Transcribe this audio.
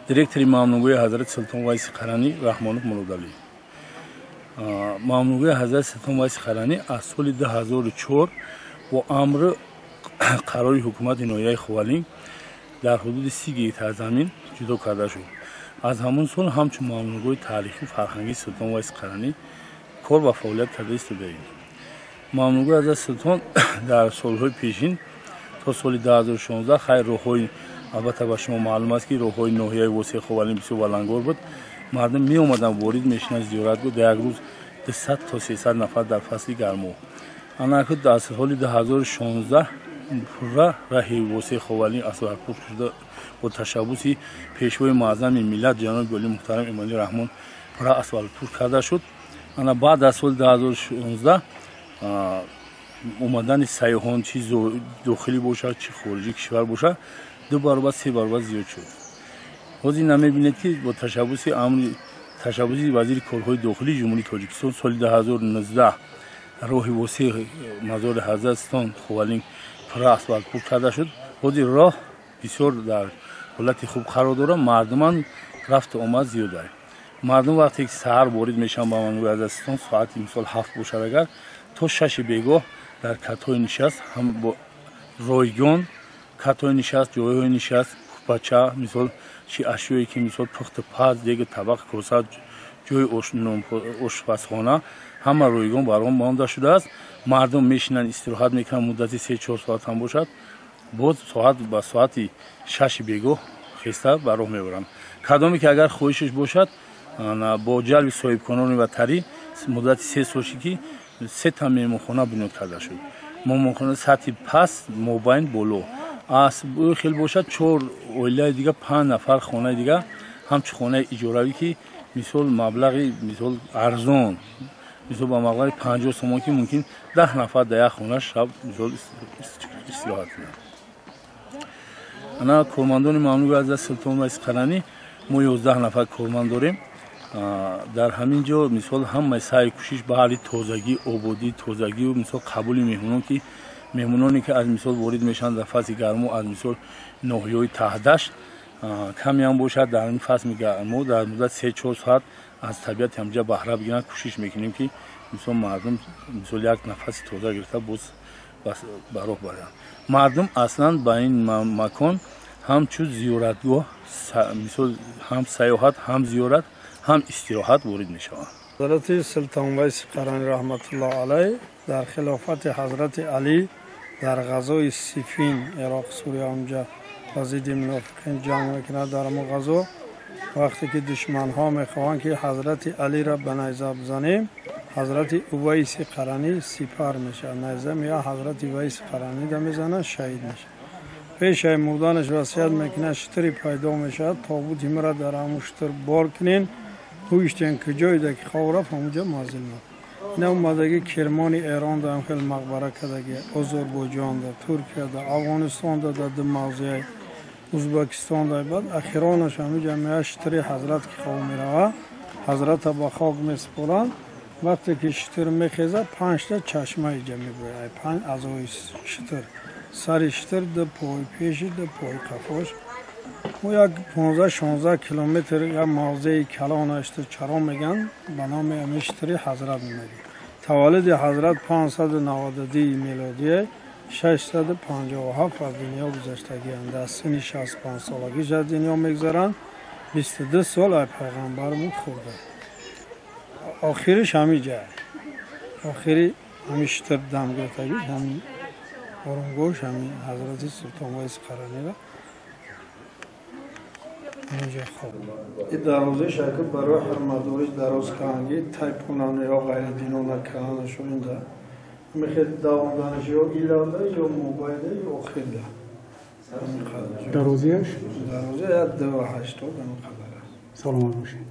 Директори мамнугоҳи Ҳазрати Султон Вайси Қаранӣ Раҳмонов Муродалӣ. Мамнугоҳи Ҳазрати Султон Вайси Қаранӣ аз соли 2004 бо амри қарори ҳукумати ноҳияи Ховалинг дар ҳудуди 30 гектар замин ҷудо карда шуд. Аз ҳамон сол ҳамчун мамнугоҳи таърихию фарҳангии Султон Вайси Қаранӣ кор ва фаъолият карда истодаем. Мамнугоҳи Ҳазрати Султон дар солҳои пешин то соли 2016 хайр роҳҳои, албатта ба шумо маълум аст, ки роҳҳои ноҳияи Восеи Ховалинг бисёр валангор буд. Мардум меомаданд, ворид мешинанд, зиёратгоҳ дар як рӯз 200 то 300 нафар дар фасли гармо. Анаки дар соли 2016 пурра раҳи Восеи Ховалинг асфалтпӯш шуда, бо ташаббуси пешвои муаззами миллат ҷаноби олии муҳтарам Эмомалӣ Раҳмон пурра асфалтпӯш карда шуд. Ана баъд аз соли 2016 омадани сайёҳон, чи дохилӣ бошад, чи хориҷи кишвар бошад, 2 баробар, 3 баробар зиёд шуд. Ҳозир намебинед, ки бо ташаббуси амри ташаббуси вазири корҳои дохилии Ҷумҳурии Тоҷикистон соли 2019 роҳи Восеи мазори Ҳазрат Султон Ховалинг пурра асфалтпӯш карда шуд. Ҳозир роҳ бисёр дар ҳолати хуб қарор дорад, мардуман рафту омад зиёд аст. Мардум вақте ки саҳар ворид мешаванд ба мамнугоҳи Ҳазрат Султон, соати мисол 7 бошад, агар то 6 бегоҳ дар катҳои нишаст ҳам бо ройгон катҳои нишаст, ҷойҳои нишаст, кӯпача, мисол чи ашёе ки мисол пухту паз, деги, табақ, коса, ҷои ошпазхона ҳама ройгон бар он монда шудааст. Мардум мешинанд, истироҳат мекунанд, муддати 3-4 соат ҳам бошад, боз соат ба соати 6 бегоҳ хеста ба роҳ мебаранд. Кадоме ки агар хоҳишаш бошад, бо ҷалби соҳибкорони ватарӣ муддати 3 сол шуд, ки 3 та меҳмонхона бунёд карда шуд. Меҳмонхона сатҳи паст, мобайн, боло. Аз хел бошад 4 оилаи дига, 5 нафар хонаи дига, ҳамчун хонаи иҷоравӣ, ки мисол маблағи мисол арзон, мисол ба маблағи 50 сомон, ки мумкин 10 нафар дар як хона шаб мисол истироҳат кунанд. Ана кормандони мамнугоҳи Ҳазрати Султон Вайси Қаранӣ мо 11 нафар корманд дорем. Дар ҳамин ҷо мисол ҳамаи саъю кӯшиш ба ҳалли тозагӣ, ободӣ, тозагию мисол қабули меҳмонон, ки меҳмононе ки аз мисол ворид мешаванд дар фасли гармо аз мисол ноҳияҳои таҳдашт, камеам бошад дар ҳамин фасли гармо дар муддати 3-4 соат аз табиати ҳамҷа баҳра бигиранд. Кӯшиш мекунем, ки мисол мардум мисол як нафаси тоза гирифта боз ба роҳ баранд. Мардум аслан ба ин макон ҳамчун зиёратгоҳ, мисол ҳам сайёҳат, ҳам зиёрат, ҳам истироҳат ворид мешаванд. Ҳазрати Султон Вайси Қаранӣ раҳматуллоҳ алайҳ дар хилофати Ҳазрати Алӣ дар ғазои Сифин, Ироқ, Сурия, онҷа ба зидди мунофиқин ҷанг мекунад. Дар ҳамон ғазо вақте ки душманҳо мехоҳанд, ки Ҳазрати Алиро ба найза бизанем, Ҳазрати Увайси Қаранӣ сипар мешавад. Найза меяд, Ҳазрати Увайси Қаранида мезанад, шаҳид мешавад. Пешаи мурданаш васият мекунад, шутуре пайдо мешавад, тобути маро дар ҳамон шутур бор кунен, ҳуштен куҷоеда ки хоб рафт, ҳамонҷо манзил мекунад. Ина омадаги Кермони Эрон да ҳам хеле мақбара кардаги, Озарбойҷон да, Туркия да, Афғонистон да, дар ду мавзеи Узбекистон да. Баъд ахиронаш ҳаминҷа меяд, шутури ҳазрат ки хоб меравад, ҳазрата ба хок месупоранд. Вақте ки шутур мехезад, 5та чашма иҷа мебояд, 5 аъзои шутур, сари шутур, 2 пой пеши, 2 пой қафош. Мо як 15-16 километр як мавзеи калон ашт, чаро меган, ба номи ҳамин шутури ҳазрат мегӯянд. Таваллуди ҳазрат 592 мелодия, 657 аз дунё гузаштагианд. Дар синни 65 солагиш аз дунё мегузаранд. 22 сол ай пайғамбармон хӯрда. Охириш ҳамин ҷай, охири ҳамин шутур дам гирифтагиш, ҳамин оромгоҳш, ҳамин Ҳазрати Султон Вайси Қараниро ҳаминҷо хоб. Ин дарвозаи шакл барои ҳурматдориш дароз карданд, тайпунан ё ғайридинона карданашо инда мехед давонданаш ё илавда, ё мобайда, ё охирда. Дарозияш? Дарозия 2,80 ҳамин қадар аст. Саломат бошед.